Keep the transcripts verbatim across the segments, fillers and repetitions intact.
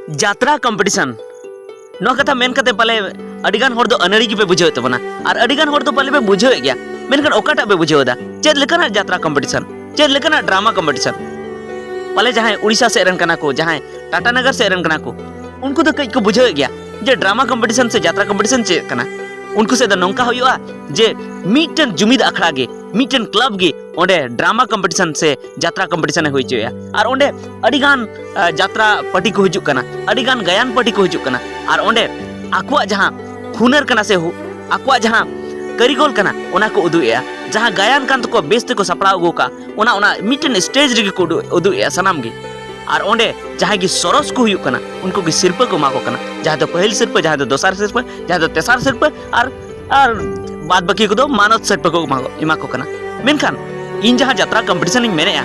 ᱡᱟᱛᱨᱟ ᱠᱚᱢᱯᱤᱴᱤᱥᱚᱱ, ᱱᱚᱣᱟ ᱠᱟᱛᱷᱟ ᱢᱮᱱ ᱠᱟᱛᱮ ᱯᱟᱞᱮ ᱟᱹᱰᱤᱜᱟᱱ ᱦᱚᱲ ᱫᱚ ᱟᱹᱱᱟᱹᱲᱤ ᱜᱮᱯᱮ ᱵᱩᱡᱷᱟᱹᱣᱮᱫ ᱛᱟᱵᱚᱱᱟ, ᱟᱨ ᱟᱹᱰᱤᱜᱟᱱ ᱦᱚᱲ ᱫᱚ ᱯᱟᱞᱮ ᱯᱮ ᱵᱩᱡᱷᱟᱹᱣᱮᱫ ᱜᱮᱭᱟ, ᱢᱮᱱᱠᱷᱟᱱ ᱚᱠᱟᱴᱟᱜ ᱯᱮ ᱵᱩᱡᱷᱟᱹᱣ ᱮᱫᱟ? ᱪᱮᱫ ᱞᱮᱠᱟᱱᱟᱜ ᱡᱟᱛᱨᱟ ᱠᱚᱢᱯᱤᱴᱤᱥᱚᱱ? ᱪᱮᱫ ᱞᱮᱠᱟᱱᱟᱜ ᱰᱨᱟᱢᱟ ᱠᱚᱢᱯᱤᱴᱤᱥᱚᱱ? ᱯᱟᱞᱮ ᱡᱟᱦᱟᱸᱭ ᱩᱲᱤᱥᱥᱟ ᱥᱮᱫ ᱨᱮᱱ ᱠᱟᱱᱟ ᱠᱚ, ᱡᱟᱦᱟᱸᱭ ᱴᱟᱴᱟᱱᱚᱜᱚᱨ ᱥᱮᱫ ᱨᱮᱱ ᱠᱟᱱᱟ ᱠᱚ, ᱩᱱᱠᱩ ᱫᱚ ᱠᱟᱹᱡ ᱠᱚ ᱵᱩᱡᱷᱟᱹᱣᱮᱫ ᱜᱮᱭᱟ ᱡᱮ ᱰᱨᱟᱢᱟ ᱠᱚᱢᱯᱤᱴᱤᱥᱚᱱ ᱥᱮ ᱡᱟᱛᱨᱟ ᱠᱚᱢᱯᱤᱴᱤᱥᱚᱱ ᱪᱮᱫ ᱠᱟᱱᱟ᱾ ᱩᱱᱠᱩ ᱥᱮᱫ ᱫᱚ ᱱᱚᱝᱠᱟ ᱦᱩᱭᱩᱜᱼᱟ ᱡᱮ ᱢᱤᱫᱴᱮᱱ ᱡᱩᱢᱤᱫ ᱟᱠᱷᱲᱟ ᱜᱮ, ᱢᱤᱫᱴᱮᱱ ᱠᱞᱟᱵᱽ ᱜᱮ ᱚᱸᱰᱮ ᱰᱨᱟᱢᱟ ᱠᱚᱢᱯᱤᱴᱤᱥᱚᱱ ᱥᱮ ᱡᱟᱛᱨᱟ ᱠᱚᱢᱯᱤᱴᱤᱥᱚᱱ ᱮ ᱦᱩᱭ ᱦᱚᱪᱚᱭᱟ, ᱟᱨ ᱚᱸᱰᱮ ᱟᱹᱰᱤᱜᱟᱱ ᱟᱸ, ᱡᱟᱛᱨᱟ ᱯᱟᱨᱴᱤ ᱠᱚ ᱦᱤᱡᱩᱜ ᱠᱟᱱᱟ, ᱟᱹᱰᱤᱜᱟᱱ ᱜᱟᱭᱟᱱ ᱯᱟᱨᱴᱤ ᱠᱚ ᱦᱤᱡᱩᱜ ᱠᱟᱱᱟ, ᱟᱨ ᱚᱸᱰᱮ ᱟᱠᱚᱣᱟᱜ ᱡᱟᱦᱟᱸ ᱦᱩᱱᱟᱹᱨ ᱠᱟᱱᱟ ᱥᱮ ᱦᱩ-, ᱟᱠᱚᱣᱟᱜ ᱡᱟᱦᱟᱸ ᱠᱟᱹᱨᱤᱜᱚᱞ ᱠᱟᱱᱟ, ᱚᱱᱟ ᱠᱚ ᱩᱫᱩᱜ ᱮᱜᱼᱟ᱾ ᱡᱟᱦᱟᱸ ᱜᱟᱭᱟᱱ ᱠᱟᱱ ᱛᱟᱠᱚᱣᱟ, ᱵᱮᱥ ᱛᱮᱠᱚ ᱥᱟᱯᱲᱟᱣ ᱟᱹᱜᱩ ᱟᱠᱟᱫ, ᱚᱱᱟ, ᱚᱱᱟ ᱢᱤᱫᱴᱮᱱ ᱥᱴᱮᱡᱽ ᱨᱮᱜᱮ ᱠᱚ ᱩᱫᱩᱜ, ᱩᱫᱩᱜ ᱮᱜᱼᱟ ᱥᱟᱱᱟᱢ ᱜᱮ᱾ ᱟᱨ ᱚᱸᱰᱮ ᱡᱟᱦᱟᱸᱭ ᱜᱮ ᱥᱚᱨᱚᱥ ᱠᱚ ᱦᱩᱭᱩᱜ ᱠᱟᱱᱟ, ᱩᱱᱠᱩ ᱜᱮ ᱥᱤᱨᱯᱟᱹ ᱠᱚ ᱮᱢᱟ ᱠᱚ ᱠᱟᱱᱟ, ᱡᱟᱦᱟᱸ ᱫᱚ ᱯᱟᱹᱦᱤᱞ ᱥᱤᱨᱯᱟᱹ, ᱡᱟᱦᱟᱸᱭ ᱫᱚ ᱫᱚᱥᱟᱨ ᱥᱤᱨᱯᱟᱹ, ᱡᱟᱦᱟᱸᱭ ᱫᱚ ᱛᱮᱥᱟᱨ ᱥᱤᱨᱯᱟᱹ, ᱟᱨ ᱟᱨ ᱵᱟᱫ ᱵᱟᱹᱠᱤ ᱠᱚᱫᱚ ᱢᱟᱱᱚᱛ ᱥᱤᱨᱯᱟᱹ ᱠᱚ ᱮᱢᱟ ᱠᱚ, ᱮᱢᱟ ᱠᱚ ᱠᱟᱱᱟ᱾ ᱢᱮᱱᱠᱷᱟᱱ ᱤᱧ ᱡᱟᱦᱟᱸ ᱡᱟᱛᱨᱟ ᱠᱚᱢᱯᱤᱴᱤᱥᱚᱱ ᱤᱧ ᱢᱮᱱᱮᱫᱼᱟ,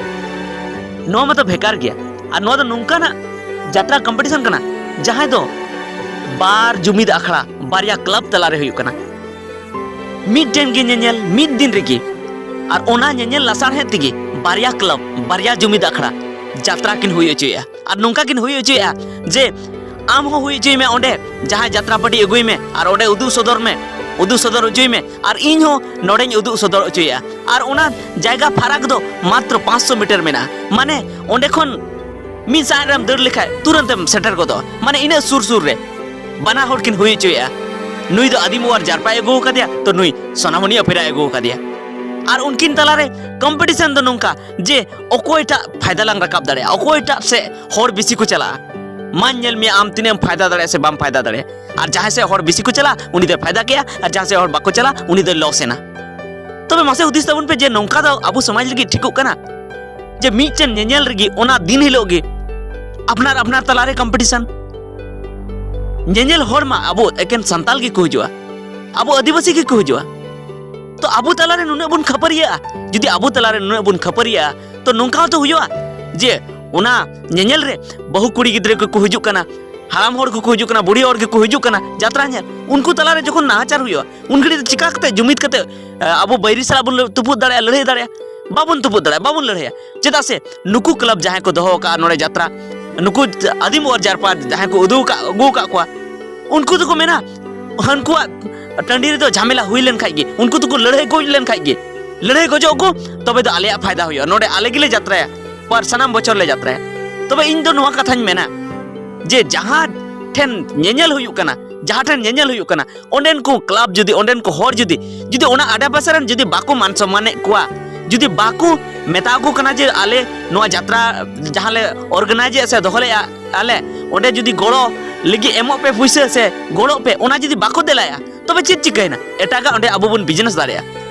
ᱱᱚᱣᱟ ᱢᱟᱛᱚ ᱵᱷᱮᱜᱟᱨ ᱜᱮᱭᱟ᱾ ᱟᱨ ᱱᱚᱣᱟ ᱫᱚ ᱱᱚᱝᱠᱟᱱᱟᱜ ᱡᱟᱛᱨᱟ ᱠᱚᱢᱯᱤᱴᱤᱥᱚᱱ ᱠᱟᱱᱟ, ᱡᱟᱦᱟᱸᱭ ᱫᱚ ᱵᱟᱨ ᱡᱩᱢᱤᱫ ᱟᱠᱷᱲᱟ, ᱵᱟᱨᱭᱟ ᱠᱞᱟᱵᱽ ᱛᱟᱞᱟᱨᱮ ᱦᱩᱭᱩᱜ ᱠᱟᱱᱟ᱾ ᱢᱤᱫᱴᱮᱱ ᱜᱮ ᱧᱮᱧᱮᱞ ᱢᱤᱫ ᱫᱤᱱ ᱨᱮᱜᱮ, ᱟᱨ ᱚᱱᱟ ᱧᱮᱧᱮᱞ ᱞᱟᱥᱟᱲᱦᱮᱫ ᱛᱮᱜᱮ ᱵᱟᱨᱭᱟ ᱠᱞᱟᱵᱽ, ᱵᱟᱨᱭᱟ ᱡᱩᱢᱤᱫ ᱟᱠᱷᱲᱟ ᱡᱟᱛᱨᱟ ᱠᱤᱱ ᱦᱩᱭ ᱦᱚᱪᱚᱭᱮᱫᱼᱟ᱾ ᱟᱨ ᱱᱚᱝᱠᱟ ᱠᱤᱱ ᱦᱩᱭ ᱦᱚᱪᱚᱭᱮᱫᱼᱟ ᱡᱮ ᱟᱢ ᱦᱚᱸ ᱦᱩᱭ ᱦᱚᱪᱚᱭ ᱢᱮ, ᱚᱸᱰᱮ ᱡᱟᱦᱟᱸᱭ ᱡᱟᱛᱨᱟ ᱯᱟᱹᱴᱤ ᱟᱹᱜᱩᱭ ᱢᱮ ᱟᱨ ᱚᱸᱰᱮ ᱩᱫᱩᱜ ᱥᱚᱫᱚᱨ ᱢᱮ, ᱩᱫᱩᱜ ᱥᱚᱫᱚᱨ ᱦᱚᱪᱚᱭ ᱢᱮ, ᱟᱨ ᱤᱧ ᱦᱚᱸ ᱱᱚᱰᱮᱧ ᱩᱫᱩᱜ ᱥᱚᱫᱚᱨ ᱦᱚᱪᱚᱭᱮᱫᱼᱟ᱾ ᱟᱨ ᱚᱱᱟ ᱡᱟᱭᱜᱟ ᱯᱷᱟᱨᱟᱠ ᱫᱚ ᱢᱟᱛᱨᱚ ᱯᱟᱸᱪᱥᱚ ᱢᱤᱴᱟᱨ ᱢᱮᱱᱟᱜᱼᱟ᱾ ᱢᱟᱱᱮ ᱚᱸᱰᱮ ᱠᱷᱚᱱ ᱢᱤᱫ ᱥᱟᱭ ᱨᱮᱢ ᱫᱟᱹᱲ ᱞᱮᱠᱷᱟᱡ ᱛᱩᱨᱟᱹᱱᱛ ᱮᱢ ᱥᱮᱴᱮᱨ ᱜᱚᱫᱚᱜᱼᱟ᱾ ᱢᱟᱱᱮ ᱤᱱᱟᱹᱜ ᱥᱩᱨ ᱥᱩᱨ ᱨᱮ ᱵᱟᱱᱟ ᱦᱚᱲ ᱠᱤᱱ ᱦᱩᱭ ᱦᱚᱪᱚᱭᱮᱫᱼᱟ᱾ ᱱᱩᱭ ᱫᱚ ᱟᱹᱫᱤᱢ ᱚᱣᱟᱨ ᱡᱟᱨᱯᱟᱭ ᱟᱹᱜᱩ ᱟᱠᱟᱫᱮᱭᱟ, ᱛᱚ ᱱᱩᱭ ᱥᱳᱱᱟᱢᱩᱱᱤ ᱚᱯᱷᱮᱨᱟᱭ ᱟᱹᱜᱩ ᱟᱠᱟᱫᱮᱭᱟ᱾ ᱟᱨ ᱩᱱᱠᱤᱱ ᱛᱟᱞᱟᱨᱮ ᱠᱚᱢᱯᱤᱴᱤᱥᱚᱱ ᱫᱚ ᱱᱚᱝᱠᱟ ᱡᱮ ᱚᱠᱚᱭᱴᱟᱜ ᱯᱷᱟᱭᱫᱟ ᱞᱟᱝ ᱨᱟᱠᱟᱵ ᱫᱟᱲᱮᱭᱟᱜᱼᱟ, ᱚᱠᱚᱭᱴᱟᱜ ᱥᱮᱫ ᱦᱚᱲ ᱵᱤᱥᱤ ᱠᱚ ᱪᱟᱞᱟᱜᱼᱟ᱾ ᱢᱟᱧ ᱧᱮᱞ ᱢᱮᱭᱟ ᱟᱢ ᱛᱤᱱᱟᱹᱜ ᱮᱢ ᱯᱷᱟᱭᱫᱟ ᱫᱟᱲᱮᱭᱟᱜᱼᱟ ᱥᱮ ᱵᱟᱢ ᱯᱷᱟᱭᱫᱟ ᱫᱟᱲᱮᱭᱟᱜᱼᱟ᱾ ᱟᱨ ᱡᱟᱦᱟᱸᱭ ᱥᱮᱫ ᱦᱚᱲ ᱵᱤᱥᱤ ᱠᱚ ᱪᱟᱞᱟᱜᱼᱟ, ᱩᱱᱤ ᱫᱚᱭ ᱯᱷᱟᱭᱫᱟ ᱠᱮᱜᱼᱟ, ᱟᱨ ᱡᱟᱦᱟᱸ ᱥᱮᱫ ᱦᱚᱲ ᱵᱟᱠᱚ ᱪᱟᱞᱟᱜᱼᱟ, ᱩᱱᱤ ᱫᱚᱭ ᱞᱚᱥ ᱮᱱᱟ᱾ ᱛᱚᱵᱮ ᱢᱟᱥᱮ ᱦᱩᱫᱤᱥ ᱛᱟᱵᱚᱱ ᱯᱮ ᱡᱮ ᱱᱚᱝᱠᱟ ᱫᱚ ᱟᱵᱚ ᱥᱚᱢᱟᱡᱽ ᱞᱟᱹᱜᱤᱫ ᱴᱷᱤᱠᱚᱜ ᱠᱟᱱᱟ? ᱡᱮ ᱢᱤᱫᱴᱮᱱ ᱧᱮᱧᱮᱞ ᱨᱮᱜᱮ ᱚᱱᱟ ᱫᱤᱱ ᱦᱤᱞᱳᱜ ᱜᱮ ᱟᱯᱱᱟᱨ ᱟᱯᱱᱟᱨ ᱛᱟᱞᱟᱨᱮ ᱠᱚᱢᱯᱤᱴᱤᱥᱚᱱ᱾ ᱧᱮᱧᱮᱞ ᱦᱚᱲ ᱢᱟ ᱟᱵᱚ ᱮᱠᱮᱱ ᱥᱟᱱᱛᱟᱞ ᱜᱮᱠᱚ ᱦᱤᱡᱩᱜᱼᱟ, ᱟᱵᱚ ᱟᱹᱫᱤᱵᱟᱹᱥᱤ ᱜᱮᱠᱚ ᱦᱤᱡᱩᱜᱼᱟ᱾ ᱛᱚ ᱟᱵᱚ ᱛᱟᱞᱟᱨᱮ ᱱᱩᱱᱟᱹᱜ ᱵᱚᱱ ᱠᱷᱟᱹᱯᱟᱹᱨᱤᱭᱟᱹᱜᱼᱟ? ᱡᱩᱫᱤ ᱟᱵᱚ ᱛᱟᱞᱟᱨᱮ ᱱᱩᱱᱟᱹᱜ ᱵᱚᱱ ᱠᱷᱟᱹᱯᱟᱹᱨᱤᱭᱟᱹᱜᱼᱟ, ᱛᱚ ᱱᱚᱝᱠᱟ ᱦᱚᱸᱛᱚ ᱦᱩᱭᱩᱜᱼᱟ ᱡᱮ ᱚᱱᱟ ᱧᱮᱧᱮᱞ ᱨᱮ ᱵᱟᱹᱦᱩ ᱠᱩᱲᱤ ᱜᱤᱫᱽᱨᱟᱹ ᱠᱚᱠᱚ ᱦᱤᱡᱩᱜ ᱠᱟᱱᱟ, ᱦᱟᱲᱟᱢ ᱦᱚᱲ ᱠᱚᱠᱚ ᱦᱤᱡᱩᱜ ᱠᱟᱱᱟ, ᱵᱩᱲᱦᱤ ᱦᱚᱲ ᱜᱮᱠᱚ ᱦᱤᱡᱩᱜ ᱠᱟᱱᱟ ᱡᱟᱛᱨᱟ ᱧᱮᱞ᱾ ᱩᱱᱠᱩ ᱛᱟᱞᱟᱨᱮ ᱡᱚᱠᱷᱚᱱ ᱱᱟᱦᱟᱪᱟᱨ ᱦᱩᱭᱩᱜᱼᱟ, ᱩᱱ ᱜᱷᱟᱹᱲᱤᱡ ᱫᱚ ᱪᱤᱠᱟ ᱠᱟᱛᱮ ᱡᱩᱢᱤᱫ ᱠᱟᱛᱮ, ᱮ, ᱟᱵᱚ ᱵᱟᱹᱭᱨᱤ ᱥᱟᱞᱟᱜ ᱵᱚᱱ ᱞᱟᱹ-, ᱛᱩᱯᱩᱫ ᱫᱟᱲᱮᱭᱟᱜᱼᱟ, ᱞᱟᱹᱲᱦᱟᱹᱭ ᱫᱟᱲᱮᱭᱟᱜᱼᱟ? ᱵᱟᱵᱚᱱ ᱛᱩᱯᱩᱫ ᱫᱟᱲᱮᱭᱟᱜᱼᱟ, ᱵᱟᱵᱚᱱ ᱞᱟᱹᱲᱦᱟᱹᱭᱟ᱾ ᱪᱮᱫᱟᱜ ᱥᱮ ᱱᱩᱠᱩ ᱠᱞᱟᱵᱽ ᱡᱟᱦᱟᱸᱭ ᱠᱚ ᱫᱚᱦᱚ ᱟᱠᱟᱫᱼᱟ ᱱᱚᱰᱮ ᱡᱟᱛᱨᱟ, ᱱᱩᱠᱩ ᱟᱹᱫᱤᱢ ᱚᱨ ᱡᱟᱨᱯᱟ ᱡᱟᱦᱟᱸᱭ ᱠᱚ ᱩᱫᱩᱜ ᱟᱠᱟᱫ, ᱟᱹᱜᱩ ᱟᱠᱟᱫ ᱠᱚᱣᱟ, ᱩᱱᱠᱩ ᱫᱚᱠᱚ ᱢᱮᱱᱟ, ᱦᱟᱹᱱᱠᱩᱣᱟᱜ ᱴᱟᱺᱰᱤ ᱨᱮᱫᱚ ᱡᱷᱟᱢᱮᱞᱟ ᱦᱩᱭ ᱞᱮᱱ ᱠᱷᱟᱡ ᱜᱮ, ᱩᱱᱠᱩ ᱫᱚᱠᱚ ᱞᱟᱹᱲᱦᱟᱹᱭ ᱜᱚᱡ ᱞᱮᱱ ᱠᱷᱟᱡ ᱜᱮ, ᱞᱟᱹᱲᱦᱟᱹᱭ ᱜᱚᱡᱚᱜ ᱠᱚ, ᱛᱚᱵᱮ ᱫᱚ ᱟᱞᱮᱭᱟᱜ ᱯᱷᱟᱭᱫᱟ ᱦᱩᱭᱩᱜᱼᱟ᱾ ᱱᱚᱰᱮ ᱟᱞᱮ ᱜᱮᱞᱮ ᱡᱟᱛᱨᱟᱭᱟ, ᱯᱟᱨ ᱥᱟᱱᱟᱢ ᱵᱚᱪᱷᱚᱨ ᱞᱮ ᱡᱟᱛᱨᱟᱭᱟ᱾ ᱛᱚᱵᱮ ᱤᱧ ᱫᱚ ᱱᱚᱣᱟ ᱠᱟᱛᱷᱟᱧ ᱢᱮᱱᱟ ᱡᱮ ᱡᱟᱦᱟᱸ ᱴᱷᱮᱱ ᱧᱮᱧᱮᱞ ᱦᱩᱭᱩᱜ ᱠᱟᱱᱟ, ᱡᱟᱦᱟᱸ ᱴᱷᱮᱱ ᱧᱮᱧᱮᱞ ᱦᱩᱭᱩᱜ ᱠᱟᱱᱟ, ᱚᱸᱰᱮᱱ ᱠᱚ ᱠᱞᱟᱵᱽ ᱡᱩᱫᱤ, ᱚᱸᱰᱮᱱ ᱠᱚ ᱦᱚᱲ ᱡᱩᱫᱤ, ᱡᱩᱫᱤ ᱚᱱᱟ ᱟᱰᱮᱯᱟᱥᱮ ᱨᱮᱱ ᱡᱩᱫᱤ ᱵᱟᱠᱚ ᱢᱟᱱ ᱥᱚᱱᱢᱟᱱᱮᱫ ᱠᱚᱣᱟ, ᱡᱩᱫᱤ ᱵᱟᱠᱚ ᱢᱮᱛᱟ ᱠᱚ ᱠᱟᱱᱟ ᱡᱮ ᱟᱞᱮ ᱱᱚᱣᱟ ᱡᱟᱛᱨᱟ ᱡᱟᱦᱟᱸ ᱞᱮ ᱚᱨᱜᱟᱱᱟᱭᱤᱡᱮᱫ ᱥᱮ ᱫᱚᱦᱚ ᱞᱮᱫᱼᱟ ᱟᱞᱮ, ᱚᱸᱰᱮ ᱡᱩᱫᱤ ᱜᱚᱲᱚ ᱞᱟᱹᱜᱤᱫ ᱮᱢᱚᱜ ᱯᱮ ᱯᱩᱭᱥᱟᱹ ᱥᱮ ᱜᱚᱲᱚᱜ ᱯᱮ, ᱚᱱᱟ ᱡᱩᱫᱤ ᱵᱟᱠᱚ ᱫᱮᱞᱟᱭᱟ, ᱛᱚᱵᱮ ᱪᱮᱫ ᱪᱤᱠᱟᱹᱭᱮᱱᱟ? ᱮᱴᱟᱜᱟᱜ ᱚᱸᱰᱮ ᱟᱵᱚ ᱵᱚᱱ ᱵᱤᱡᱽᱱᱮᱥ ᱫᱟᱲᱮᱭᱟᱜᱼᱟ,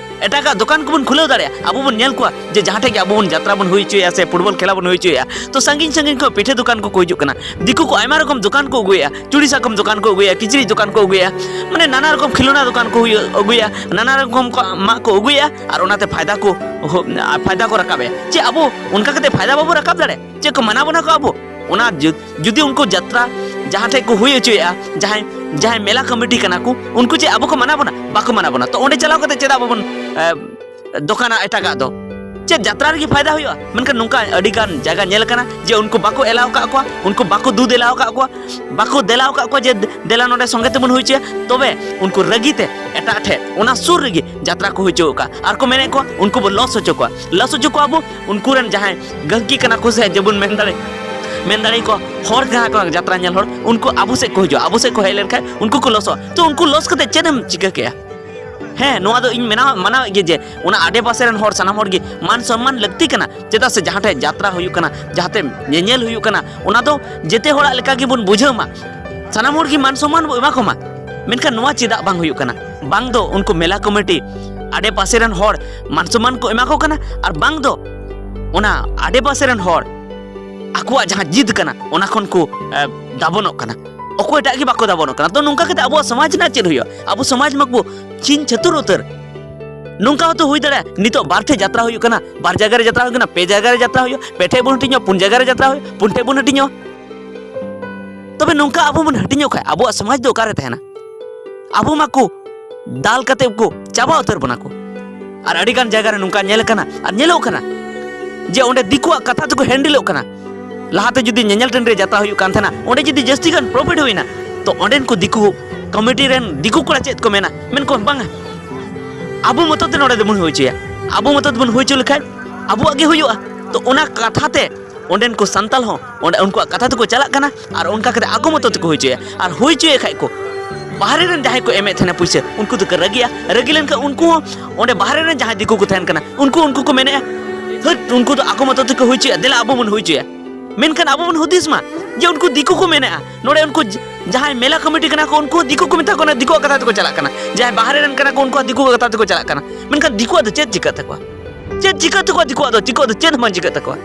ᱮᱴᱟᱜᱟᱜ ᱫᱚᱠᱟᱱ ᱠᱚᱵᱚᱱ ᱠᱷᱩᱞᱟᱹᱣ ᱫᱟᱲᱮᱭᱟᱜᱼᱟ᱾ ᱟᱵᱚ ᱵᱚᱱ ᱧᱮᱞ ᱠᱚᱣᱟ ᱡᱮ ᱡᱟᱦᱟᱸ ᱴᱷᱮᱡ ᱜᱮ ᱟᱵᱚ ᱵᱚᱱ ᱡᱟᱛᱨᱟ ᱵᱚᱱ ᱦᱩᱭ ᱦᱚᱪᱚᱭᱮᱫᱼᱟ ᱥᱮ ᱯᱷᱩᱴᱵᱚᱞ ᱠᱷᱮᱞᱟ ᱵᱚᱱ ᱦᱩᱭ ᱦᱚᱪᱚᱭᱮᱫᱼᱟ, ᱛᱚ ᱥᱟᱺᱜᱤᱧ ᱥᱟᱺᱜᱤᱧ ᱠᱷᱚᱱ ᱯᱤᱴᱷᱟᱹ ᱫᱚᱠᱟᱱ ᱠᱚᱠᱚ ᱦᱤᱡᱩᱜ ᱠᱟᱱᱟ᱾ ᱫᱤᱠᱩ ᱠᱚ ᱟᱭᱢᱟ ᱨᱚᱠᱚᱢ ᱫᱚᱠᱟᱱ ᱠᱚ ᱟᱹᱜᱩᱭᱮᱫᱼᱟ, ᱪᱩᱲᱤ ᱥᱟᱠᱚᱢ ᱫᱚᱠᱟᱱ ᱠᱚ ᱟᱹᱜᱩᱭᱮᱫᱼᱟ, ᱠᱤᱪᱨᱤᱡ ᱫᱚᱠᱟᱱ ᱠᱚ ᱟᱹᱜᱩᱭᱮᱫᱼᱟ, ᱢᱟᱱᱮ ᱱᱟᱱᱟ ᱨᱚᱠᱚᱢ ᱠᱷᱤᱞᱳᱱᱟ ᱫᱚᱠᱟᱱ ᱠᱚ ᱦᱩᱭᱩᱜ, ᱟᱹᱜᱩᱭᱟ, ᱱᱟᱱᱟ ᱨᱚᱠᱚᱢ ᱠᱚ ᱢᱟᱜ ᱠᱚ ᱟᱹᱜᱩᱭᱮᱫᱼᱟ, ᱟᱨ ᱚᱱᱟᱛᱮ ᱯᱷᱟᱭᱫᱟ ᱠᱚ ᱦᱚ-, ᱯᱷᱟᱭᱫᱟ ᱠᱚ ᱨᱟᱠᱟᱵᱮᱫᱼᱟ᱾ ᱪᱮᱫ ᱟᱵᱚ ᱚᱱᱠᱟ ᱠᱟᱛᱮ ᱯᱷᱟᱭᱫᱟ ᱵᱟᱵᱚ ᱨᱟᱠᱟᱵ ᱫᱟᱲᱮᱭᱟᱜᱼᱟ? ᱪᱮᱫ ᱠᱚ ᱢᱟᱱᱟ ᱵᱚᱱᱟ ᱠᱚ ᱟᱵᱚ? ᱚᱱᱟ ᱡᱩ-, ᱡᱩᱫᱤ ᱩᱱᱠᱩ ᱡᱟᱛᱨᱟ ᱡᱟᱦᱟᱸ ᱴᱷᱮᱡ ᱠᱚ ᱦᱩᱭ ᱦᱚᱪᱚᱭᱮᱫᱼᱟ, ᱡᱟᱦᱟᱸᱭ, ᱡᱟᱦᱟᱸᱭ ᱢᱮᱞᱟ ᱠᱚᱢᱤᱴᱤ ᱠᱟᱱᱟ ᱠᱚ, ᱩᱱᱠᱩ ᱪᱮᱫ ᱟᱵᱚ ᱠᱚ ᱢᱟᱱᱟ ᱵᱚᱱᱟ? ᱵᱟᱠᱚ ᱢᱟᱱᱟ ᱵᱚᱱᱟ᱾ ᱛᱚ ᱚᱸᱰᱮ ᱪᱟᱞᱟᱣ ᱠᱟᱛᱮ ᱪᱮᱫᱟᱜ ᱵᱟᱵᱚᱱ, ᱮ, ᱫᱚᱠᱟᱱᱟ ᱮᱴᱟᱜᱟᱜ ᱫᱚ? ᱪᱮᱫ ᱡᱟᱛᱨᱟ ᱨᱮᱜᱮ ᱯᱷᱟᱭᱫᱟ ᱦᱩᱭᱩᱜᱼᱟ? ᱢᱮᱱᱠᱷᱟᱱ ᱱᱚᱝᱠᱟ ᱟᱹᱰᱤ ᱜᱟᱱ ᱡᱟᱭᱜᱟ ᱧᱮᱞ ᱟᱠᱟᱱᱟ ᱡᱮ ᱩᱱᱠᱩ ᱵᱟᱠᱚ ᱮᱞᱟᱣ ᱟᱠᱟᱫ ᱠᱚᱣᱟ, ᱩᱱᱠᱩ ᱵᱟᱠᱚ ᱫᱩ ᱫᱮᱞᱟᱣ ᱟᱠᱟᱫ ᱠᱚᱣᱟ, ᱵᱟᱠᱚ ᱫᱮᱞᱟᱣ ᱟᱠᱟᱫ ᱠᱚᱣᱟ ᱡᱮ ᱫᱮᱞᱟ ᱱᱚᱰᱮ ᱥᱚᱸᱜᱮ ᱛᱮᱵᱚᱱ ᱦᱩᱭ ᱦᱚᱪᱚᱭᱟ, ᱛᱚᱵᱮ ᱩᱱᱠᱩ ᱨᱟᱹᱜᱤ ᱛᱮ ᱮᱴᱟᱜ ᱴᱷᱮᱡ ᱚᱱᱟ ᱥᱩᱨ ᱨᱮᱜᱮ ᱡᱟᱛᱨᱟ ᱠᱚ ᱦᱩᱭ ᱦᱚᱪᱚ ᱟᱠᱟᱫ ᱟᱨ ᱠᱚ ᱢᱮᱱᱮᱫ ᱠᱚᱣᱟ ᱩᱱᱠᱩ ᱵᱚ ᱞᱚᱥ ᱦᱚᱪᱚ ᱠᱚᱣᱟ, ᱞᱚᱥ ᱦᱚᱪᱚ ᱠᱚᱣᱟ ᱵᱚ᱾ ᱩᱱᱠᱩ ᱨᱮᱱ ᱡᱟᱦᱟᱸᱭ ᱜᱟᱦᱠᱤ ᱠᱟᱱᱟ ᱠᱚ ᱥᱮ ᱡᱮᱵᱚᱱ ᱢᱮᱱ ᱫᱟᱲᱮ-, ᱢᱮᱱ ᱫᱟᱲᱮ ᱟᱠᱚᱣᱟ ᱦᱚᱲ ᱡᱟᱦᱟᱸ ᱠᱚ ᱡᱟᱛᱨᱟ ᱧᱮᱞ ᱦᱚᱲ, ᱩᱱᱠᱩ ᱟᱵᱚ ᱥᱮᱫ ᱠᱚ ᱦᱤᱡᱩᱜᱼᱟ, ᱟᱵᱚ ᱥᱮᱫ ᱠᱚ ᱦᱮᱡ ᱞᱮᱱᱠᱷᱟᱱ ᱩᱱᱠᱩ ᱠᱚ ᱞᱚᱥᱚᱜᱼᱟ᱾ ᱛᱚ ᱩᱱᱠᱩ ᱞᱚᱥ ᱠᱟᱛᱮ ᱪᱮᱫ ᱮᱢ ᱪᱤᱠᱟᱹ ᱠᱮᱭᱟ? ᱦᱮᱸ, ᱱᱚᱣᱟ ᱫᱚ ᱤᱧ ᱢᱮᱱᱟᱣ-, ᱢᱟᱱᱟᱣᱮᱫ ᱜᱮ ᱡᱮ ᱚᱱᱟ ᱟᱰᱮ ᱯᱟᱥᱮ ᱨᱮᱱ ᱦᱚᱲ ᱥᱟᱱᱟᱢ ᱦᱚᱲ ᱜᱮ ᱢᱟᱱ ᱥᱚᱱᱢᱟᱱ ᱞᱟᱹᱠᱛᱤ ᱠᱟᱱᱟ᱾ ᱪᱮᱫᱟᱜ ᱥᱮ ᱡᱟᱦᱟᱸ ᱴᱷᱮᱡ ᱡᱟᱛᱨᱟ ᱦᱩᱭᱩᱜ ᱠᱟᱱᱟ, ᱡᱟᱦᱟᱸ ᱛᱮ ᱧᱮᱧᱮᱞ ᱦᱩᱭᱩᱜ ᱠᱟᱱᱟ, ᱚᱱᱟ ᱫᱚ ᱡᱮᱛᱮ ᱦᱚᱲᱟᱜ ᱞᱮᱠᱟ ᱜᱮᱵᱚᱱ ᱵᱩᱡᱷᱟᱹᱣ ᱢᱟ, ᱥᱟᱱᱟᱢ ᱦᱚᱲ ᱜᱮ ᱢᱟᱱ ᱥᱚᱱᱢᱟᱱ ᱵᱚ ᱮᱢᱟ ᱠᱚᱢᱟ᱾ ᱢᱮᱱᱠᱷᱟᱱ ᱱᱚᱣᱟ ᱪᱮᱫᱟᱜ ᱵᱟᱝ ᱦᱩᱭᱩᱜ ᱠᱟᱱᱟ? ᱵᱟᱝ ᱫᱚ ᱩᱱᱠᱩ ᱢᱮᱞᱟ ᱠᱚᱢᱤᱴᱤ ᱟᱰᱮ ᱯᱟᱥᱮ ᱨᱮᱱ ᱦᱚᱲ ᱢᱟᱱ ᱥᱚᱱᱢᱟᱱ ᱠᱚ ᱮᱢᱟ ᱠᱚ ᱠᱟᱱᱟ, ᱟᱨ ᱵᱟᱝ ᱫᱚ ᱚᱱᱟ ᱟᱰᱮ ᱯᱟᱥᱮ ᱨᱮᱱ ᱦᱚᱲ ᱟᱠᱚᱣᱟᱜ ᱡᱟᱦᱟᱸ ᱡᱤᱫ ᱠᱟᱱᱟ, ᱚᱱᱟ ᱠᱷᱚᱱ ᱠᱚ, ᱮ, ᱫᱟᱵᱚᱱᱚᱜ ᱠᱟᱱᱟ᱾ ᱚᱠᱚᱭᱴᱟᱜ ᱜᱮ ᱵᱟᱠᱚ ᱫᱟᱵᱚᱱᱚᱜ ᱠᱟᱱᱟ᱾ ᱛᱚ ᱱᱚᱝᱠᱟ ᱠᱟᱛᱮ ᱟᱵᱚᱣᱟᱜ ᱥᱚᱢᱟᱡᱽ ᱨᱮᱱᱟᱜ ᱪᱮᱫ ᱦᱩᱭᱩᱜᱼᱟ? ᱟᱵᱚ ᱥᱚᱢᱟᱡᱽ ᱢᱟᱠᱚ ᱪᱷᱤᱝ ᱪᱷᱟᱹᱛᱩᱨ ᱩᱛᱟᱹᱨ᱾ ᱱᱚᱝᱠᱟ ᱦᱚᱸᱛᱚ ᱦᱩᱭ ᱫᱟᱲᱮᱭᱟᱜᱼᱟ, ᱱᱤᱛᱚᱜ ᱵᱟᱨ ᱴᱷᱮᱡ ᱡᱟᱛᱨᱟ ᱦᱩᱭᱩᱜ ᱠᱟᱱᱟ, ᱵᱟᱨ ᱡᱟᱭᱜᱟ ᱨᱮ ᱡᱟᱛᱨᱟ ᱦᱩᱭᱩᱜ ᱠᱟᱱᱟ, ᱯᱮ ᱡᱟᱭᱜᱟ ᱨᱮ ᱡᱟᱛᱨᱟ ᱦᱩᱭᱩᱜᱼᱟ, ᱯᱮ ᱴᱷᱮᱡ ᱵᱚᱱ ᱦᱟᱹᱴᱤᱧᱚᱜᱼᱟ, ᱯᱩᱱ ᱡᱟᱭᱜᱟ ᱨᱮ ᱡᱟᱛᱨᱟ ᱦᱩᱭᱩᱜᱼᱟ, ᱯᱩᱱ ᱴᱷᱮᱡ ᱵᱚᱱ ᱦᱟᱹᱴᱤᱧᱚᱜᱼᱟ᱾ ᱛᱚᱵᱮ ᱱᱚᱝᱠᱟ ᱟᱵᱚ ᱵᱚᱱ ᱦᱟᱹᱴᱤᱧᱚᱜ ᱠᱷᱟᱡ ᱟᱵᱚᱣᱟᱜ ᱥᱚᱢᱟᱡᱽ ᱫᱚ ᱚᱠᱟᱨᱮ ᱛᱟᱦᱮᱱᱟ? ᱟᱵᱚ ᱢᱟᱠᱚ ᱫᱟᱞ ᱠᱟᱛᱮ ᱠᱚ ᱪᱟᱵᱟ ᱩᱛᱟᱹᱨ ᱵᱚᱱᱟ ᱠᱚ᱾ ᱟᱨ ᱟᱹᱰᱤ ᱜᱟᱱ ᱡᱟᱭᱜᱟ ᱨᱮ ᱱᱚᱝᱠᱟ ᱧᱮᱞ ᱠᱟᱱᱟ ᱟᱨ ᱧᱮᱞᱚᱜ ᱠᱟᱱᱟ ᱡᱮ ᱚᱸᱰᱮ ᱫᱤᱠᱩᱣᱟᱜ ᱠᱟᱛᱷᱟ ᱛᱮᱠᱚ ᱦᱮᱱᱰᱮᱞᱚᱜ ᱠᱟᱱᱟ᱾ ᱞᱟᱦᱟᱛᱮ ᱡᱩᱫᱤ ᱧᱮᱧᱮᱞ ᱴᱟᱺᱰᱤ ᱨᱮ ᱡᱟᱛᱨᱟ ᱦᱩᱭᱩᱜ ᱠᱟᱱ ᱛᱟᱦᱮᱱᱟ, ᱚᱸᱰᱮ ᱡᱩᱫᱤ ᱡᱟᱹᱥᱛᱤ ᱜᱟᱱ ᱯᱨᱚᱯᱷᱤᱴ ᱦᱩᱭᱱᱟ, ᱛᱚ ᱚᱸᱰᱮᱱ ᱠᱚ ᱫᱤᱠᱩ ᱠᱚᱢᱤᱴᱤ ᱨᱮᱱ ᱫᱤᱠᱩ ᱠᱚᱲᱟ ᱪᱮᱫ ᱠᱚ ᱢᱮᱱᱟ? ᱢᱮᱱ ᱠᱚ, "ᱵᱟᱝᱟ, ᱟᱵᱚ ᱢᱚᱛᱚ ᱛᱮ ᱱᱚᱰᱮ ᱫᱚᱵᱚᱱ ᱦᱩᱭ ᱦᱚᱪᱚᱭᱟ, ᱟᱵᱚ ᱢᱚᱛᱚ ᱛᱮᱵᱚᱱ ᱦᱩᱭ ᱦᱚᱪᱚ ᱞᱮᱠᱷᱟᱱ ᱟᱵᱚᱣᱟᱜ ᱜᱮ ᱦᱩᱭᱩᱜᱼᱟ᱾" ᱛᱚ ᱚᱱᱟ ᱠᱟᱛᱷᱟ ᱛᱮ ᱚᱸᱰᱮᱱ ᱠᱚ ᱥᱟᱱᱛᱟᱞ ᱦᱚᱸ ᱚᱸᱰᱮ ᱩᱱᱠᱩᱣᱟᱜ ᱠᱟᱛᱷᱟ ᱛᱮᱠᱚ ᱪᱟᱞᱟᱜ ᱠᱟᱱᱟ ᱟᱨ ᱚᱱᱠᱟ ᱠᱟᱛᱮ ᱟᱠᱚ ᱢᱚᱛᱚ ᱛᱮᱠᱚ ᱦᱩᱭ ᱦᱚᱪᱚᱭᱟ᱾ ᱟᱨ ᱦᱩᱭ ᱦᱚᱪᱚᱭᱮᱫ ᱠᱷᱟᱡ ᱠᱚ, ᱵᱟᱦᱨᱮ ᱨᱮᱱ ᱡᱟᱦᱟᱸᱭ ᱠᱚ ᱮᱢᱮᱫ ᱛᱟᱦᱮᱱᱟ ᱯᱩᱭᱥᱟᱹ, ᱩᱱᱠᱩ ᱫᱚᱠᱚ ᱨᱟᱹᱜᱤᱜᱼᱟ᱾ ᱨᱟᱹᱜᱤ ᱞᱮᱱᱠᱷᱟᱱ ᱩᱱᱠᱩ ᱦᱚᱸ, ᱚᱸᱰᱮ ᱵᱟᱦᱨᱮ ᱨᱮᱱ ᱡᱟᱦᱟᱸᱭ ᱫᱤᱠᱩ ᱠᱚ ᱛᱟᱦᱮᱱ ᱠᱟᱱᱟ, ᱩᱱᱠᱩ, ᱩᱱᱠᱩ ᱠᱚ ᱢᱮᱱᱮᱫᱼᱟ, "ᱦᱟᱹᱴ, ᱩᱱᱠᱩ ᱫᱚ ᱟᱠᱚ ᱢᱚᱛᱚ ᱛᱮᱠᱚ ᱦᱩᱭ ᱦᱚᱪᱚᱭᱟ, ᱫᱮᱞᱟ ᱟᱵᱚ ᱵᱚᱱ ᱦᱩᱭ ᱦᱚᱪᱚᱭᱟ᱾" ᱢᱮᱱᱠᱷᱟᱱ ᱟᱵᱚ ᱵᱚᱱ ᱦᱩᱫᱤᱥ ᱢᱟ ᱡᱮ ᱩᱱᱠᱩ ᱫᱤᱠᱩ ᱠᱚ ᱢᱮᱱᱮᱫᱼᱟ, ᱱᱚᱰᱮ ᱩᱱᱠᱩ ᱡ-, ᱡᱟᱦᱟᱸᱭ ᱢᱮᱞᱟ ᱠᱚᱢᱤᱴᱤ ᱠᱟᱱᱟ ᱠᱚ, ᱩᱱᱠᱩ ᱦᱚᱸ ᱫᱤᱠᱩ ᱠᱚ ᱢᱮᱛᱟ ᱠᱚ ᱠᱟᱱᱟ, ᱫᱤᱠᱩᱣᱟᱜ ᱠᱟᱛᱷᱟ ᱛᱮᱠᱚ ᱪᱟᱞᱟᱜ ᱠᱟᱱᱟ᱾ ᱡᱟᱦᱟᱸᱭ ᱵᱟᱦᱨᱮ ᱨᱮᱱ ᱠᱟᱱᱟ ᱠᱚ, ᱩᱱᱠᱩ ᱦᱚᱸ ᱫᱤᱠᱩᱣᱟᱜ ᱠᱟᱛᱷᱟ ᱛᱮᱠᱚ ᱪᱟᱞᱟᱜ ᱠᱟᱱᱟ᱾ ᱢᱮᱱᱠᱷᱟᱱ ᱫᱤᱠᱩᱣᱟᱜ ᱫᱚ ᱪᱮᱫ ᱪᱤᱠᱟᱹᱜ ᱛᱟᱠᱚᱣᱟ? ᱪᱮᱫ ᱪᱤᱠᱟᱹᱜ ᱛᱟᱠᱚᱣᱟ ᱫᱤᱠᱩᱣᱟᱜ ᱫᱚ? ᱪᱤᱠᱟᱹᱜ ᱫᱚ ᱪᱮᱫ ᱦᱚᱸ ᱵᱟᱝ ᱪᱤᱠᱟᱹᱜ ᱛᱟᱠᱚᱣᱟ᱾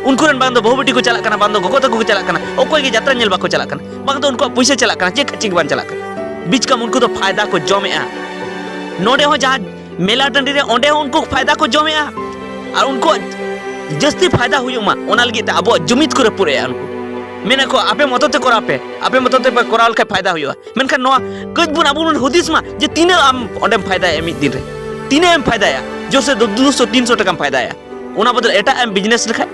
ᱩᱱᱠᱩ ᱨᱮᱱ ᱵᱟᱝ ᱫᱚ ᱵᱟᱹᱦᱩ ᱵᱤᱴᱤ ᱠᱚ ᱪᱟᱞᱟᱜ ᱠᱟᱱᱟ, ᱵᱟᱝ ᱫᱚ ᱜᱚᱜᱚ ᱛᱟᱠᱚ ᱠᱚ ᱪᱟᱞᱟᱜ ᱠᱟᱱᱟ, ᱚᱠᱚᱭ ᱜᱮ ᱡᱟᱛᱨᱟ ᱧᱮᱞ ᱵᱟᱠᱚ ᱪᱟᱞᱟᱜ ᱠᱟᱱᱟ, ᱵᱟᱝ ᱫᱚ ᱩᱱᱠᱩᱣᱟᱜ ᱯᱩᱭᱥᱟᱹ ᱪᱟᱞᱟᱜ ᱠᱟᱱᱟ, ᱪᱮᱫ ᱠᱷᱟᱪᱤ ᱜᱮ ᱵᱟᱝ ᱪᱟᱞᱟᱜ ᱠᱟᱱᱟ᱾ ᱵᱤᱪᱠᱟᱢ ᱩᱱᱠᱩ ᱫᱚ ᱯᱷᱟᱭᱫᱟ ᱠᱚ ᱡᱚᱢᱮᱜᱼᱟ᱾ ᱱᱚᱰᱮ ᱦᱚᱸ ᱡᱟᱦᱟᱸ ᱢᱮᱞᱟ ᱴᱟᱺᱰᱤ ᱨᱮ, ᱚᱸᱰᱮ ᱦᱚᱸ ᱩᱱᱠᱩ ᱯᱷᱟᱭᱫᱟ ᱠᱚ ᱡᱚᱢᱮᱜᱼᱟ᱾ ᱟᱨ ᱩᱱᱠᱩᱣᱟᱜ ᱡᱟᱹᱥᱛᱤ ᱯᱷᱟᱭᱫᱟ ᱦᱩᱭᱩᱜ ᱢᱟ, ᱚᱱᱟ ᱞᱟᱹᱜᱤᱫ ᱛᱮ ᱟᱵᱚᱣᱟᱜ ᱡᱩᱢᱤᱫ ᱠᱚ ᱨᱟᱹᱯᱩᱫ ᱮᱜᱼᱟ᱾ ᱩᱱᱠᱩ ᱢᱮᱱᱟ ᱠᱚ, "ᱟᱯᱮ ᱢᱚᱛᱚ ᱛᱮ ᱠᱚᱨᱟᱣ ᱯᱮ, ᱟᱯᱮ ᱢᱚᱛᱚ ᱛᱮ ᱯᱮ ᱠᱚᱨᱟᱣ ᱞᱮᱠᱷᱟᱡ ᱯᱷᱟᱭᱫᱟ ᱦᱩᱭᱩᱜᱼᱟ᱾" ᱢᱮᱱᱠᱷᱟᱱ ᱱᱚᱣᱟ ᱠᱟᱹᱡ ᱵᱚᱱ ᱟᱵᱚ ᱵᱚᱱ ᱦᱩᱫᱤᱥ ᱢᱟ ᱡᱮ ᱛᱤᱱᱟᱹᱜ ᱟᱢ ᱚᱸᱰᱮᱢ ᱯᱷᱟᱭᱫᱟᱭᱟ ᱢᱤᱫ ᱫᱤᱱ ᱨᱮ, ᱛᱤᱱᱟᱹᱜ ᱮᱢ ᱯᱷᱟᱭᱫᱟᱭᱟ? ᱡᱳᱨ ᱥᱮ ᱫᱩ ᱥᱚ ᱛᱤᱱ ᱥᱚ ᱴᱟᱠᱟᱢ ᱯᱷᱟᱭᱫᱟᱭᱟ, ᱚᱱᱟ ᱵᱚᱫᱚᱞ ᱮᱴᱟᱜ ᱮᱢ ᱵᱤᱡᱽᱱᱮᱥ ᱞᱮᱠᱷᱟᱡ,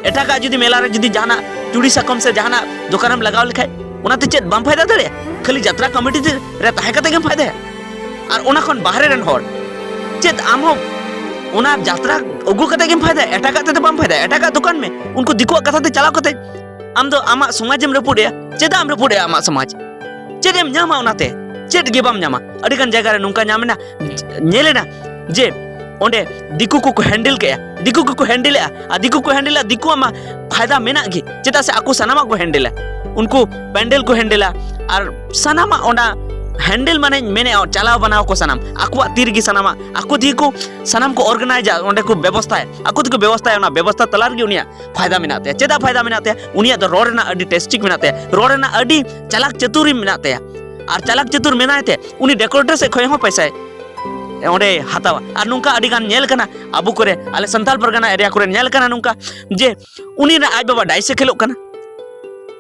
ᱮᱴᱟᱜᱟᱜ ᱡᱩᱫᱤ ᱢᱮᱞᱟ ᱨᱮ ᱡᱩᱫᱤ ᱡᱟᱦᱟᱱᱟᱜ ᱪᱩᱲᱤ ᱥᱟᱠᱚᱢ ᱥᱮ ᱡᱟᱦᱟᱱᱟᱜ ᱫᱚᱠᱟᱱᱮᱢ ᱞᱟᱜᱟᱣ ᱞᱮᱠᱷᱟᱡ, ᱚᱱᱟᱛᱮ ᱪᱮᱫ ᱵᱟᱢ ᱯᱷᱟᱭᱫᱟ ᱫᱟᱲᱮᱭᱟᱜᱼᱟ? ᱠᱷᱟᱹᱞᱤ ᱡᱟᱛᱨᱟ ᱠᱚᱢᱤᱴᱤ ᱨᱮ ᱛᱟᱦᱮᱸ ᱠᱟᱛᱮ ᱜᱮᱢ ᱯᱷᱟᱭᱫᱟᱭᱟ? ᱟᱨ ᱚᱱᱟ ᱠᱷᱚᱱ ᱵᱟᱦᱨᱮ ᱨᱮᱱ ᱦᱚᱲ, ᱪᱮᱫ ᱟᱢ ᱦᱚᱸ ᱚᱱᱟ ᱡᱟᱛᱨᱟ ᱟᱹᱜᱩ ᱠᱟᱛᱮ ᱜᱮᱢ ᱯᱷᱟᱭᱫᱟᱭᱟ? ᱮᱴᱟᱜᱟᱜ ᱛᱮᱫᱚ ᱵᱟᱢ ᱯᱷᱟᱭᱫᱟᱭᱟ᱾ ᱮᱴᱟᱜᱟᱜ ᱫᱚᱠᱟᱱ ᱢᱮ, ᱩᱱᱠᱩ ᱫᱤᱠᱩᱣᱟᱜ ᱠᱟᱛᱷᱟ ᱛᱮ ᱪᱟᱞᱟᱣ ᱠᱟᱛᱮ ᱟᱢ ᱫᱚ ᱟᱢᱟᱜ ᱥᱚᱢᱟᱡᱽ ᱮᱢ ᱨᱟᱹᱯᱩᱫ ᱮᱜᱼᱟ᱾ ᱪᱮᱫᱟᱜ ᱮᱢ ᱨᱟᱹᱯᱩᱫ ᱮᱜᱼᱟ ᱟᱢᱟᱜ ᱥᱚᱢᱟᱡᱽ? ᱪᱮᱫ ᱮᱢ ᱧᱟᱢᱟ ᱚᱱᱟᱛᱮ? ᱪᱮᱫ ᱜᱮ ᱵᱟᱢ ᱧᱟᱢᱟ᱾ ᱟᱹᱰᱤ ᱜᱟᱱ ᱡᱟᱭᱜᱟ ᱨᱮ ᱱᱚᱝᱠᱟ ᱧᱟᱢ ᱮᱱᱟ, ᱧᱮᱞ ᱮᱱᱟ ᱡᱮ ᱚᱸᱰᱮ ᱫᱤᱠᱩ ᱠᱚᱠᱚ ᱦᱮᱱᱰᱮᱞ ᱠᱮᱜᱼᱟ, ᱫᱤᱠᱩ ᱠᱚᱠᱚ ᱦᱮᱱᱰᱮᱞᱮᱜᱼᱟ, ᱟᱨ ᱫᱤᱠᱩ ᱠᱚ ᱦᱮᱱᱰᱮᱞᱟ, ᱫᱤᱠᱩᱣᱟᱜ ᱢᱟ ᱯᱷᱟᱭᱫᱟ ᱢᱮᱱᱟᱜ ᱜᱮ, ᱪᱮᱫᱟᱜ ᱥᱮ ᱟᱠᱚ ᱥᱟᱱᱟᱢᱟᱜ ᱠᱚ ᱦᱮᱱᱰᱮᱞᱟ᱾ ᱩᱱᱠᱩ ᱯᱮᱱᱰᱮᱞ ᱠᱚ ᱦᱮᱱᱰᱮᱞᱟ ᱟᱨ ᱥᱟᱱᱟᱢᱟᱜ ᱚᱱᱟ ᱦᱮᱱᱰᱮᱞ ᱢᱟᱱᱮᱧ ᱢᱮᱱᱮᱫᱼᱟ ᱪᱟᱞᱟᱣ ᱵᱟᱱᱟᱣ ᱠᱚ ᱥᱟᱱᱟᱢ, ᱟᱠᱚᱣᱟᱜ ᱛᱤ ᱨᱮᱜᱮ ᱥᱟᱱᱟᱢᱟᱜ, ᱟᱠᱚ ᱛᱮᱜᱮ ᱠᱚ ᱥᱟᱱᱟᱢ ᱠᱚ ᱚᱨᱜᱟᱱᱟᱭᱤᱡᱟ, ᱚᱸᱰᱮ ᱠᱚ ᱵᱮᱵᱚᱥᱛᱷᱟᱭᱟ, ᱟᱠᱚ ᱛᱮᱠᱚ ᱵᱮᱵᱚᱥᱛᱷᱟᱭᱟ, ᱚᱱᱟ ᱵᱮᱵᱚᱥᱛᱷᱟ ᱛᱟᱞᱟ ᱨᱮᱜᱮ ᱩᱱᱤᱭᱟᱜ ᱯᱷᱟᱭᱫᱟ ᱢᱮᱱᱟᱜ ᱛᱟᱭᱟ᱾ ᱪᱮᱫᱟᱜ ᱯᱷᱟᱭᱫᱟ ᱢᱮᱱᱟᱜ ᱛᱟᱭᱟ? ᱩᱱᱤᱭᱟᱜ ᱫᱚ ᱨᱚᱲ ᱨᱮᱱᱟᱜ ᱟᱹᱰᱤ ᱴᱮᱥᱴᱤᱠ ᱢᱮᱱᱟᱜ ᱛᱟᱭᱟ, ᱨᱚᱲ ᱨᱮᱱᱟᱜ ᱟᱹᱰᱤ ᱪᱟᱞᱟᱠ ᱪᱟᱹᱛᱩᱨᱤ ᱢᱮᱱᱟᱜ ᱛᱟᱭᱟ, ᱟᱨ ᱪᱟᱞᱟᱠ ᱪᱟᱹᱛᱩᱨ ᱢᱮᱱᱟᱭ ᱛᱮ ᱩᱱᱤ ᱰᱮᱠᱳᱨᱮᱴᱚᱨ ᱥᱮᱫ ᱠᱷᱚᱱ ᱦᱚᱸ ᱯᱚᱭᱥᱟᱭ ᱚᱸᱰᱮ ᱦᱟᱛᱟᱣᱟ᱾ ᱟᱨ ᱱᱚᱝᱠᱟ ᱟᱹᱰᱤ ᱜᱟᱱ ᱧᱮᱞ ᱠᱟᱱᱟ ᱟᱵᱚ ᱠᱚᱨᱮ, ᱟᱞᱮ ᱥᱟᱱᱛᱟᱲ ᱯᱟᱨᱜᱟᱱᱟ ᱮᱨᱤᱭᱟ ᱠᱚᱨᱮ ᱧᱮᱞ ᱠᱟᱱᱟ ᱱᱚᱝᱠᱟ ᱡᱮ ᱩᱱᱤ ᱨᱮᱱ ᱟᱡ ᱵᱟᱵᱟ ᱰᱟᱭᱤᱥ ᱮ ᱠᱷᱮᱞᱳᱜ ᱠᱟᱱᱟ,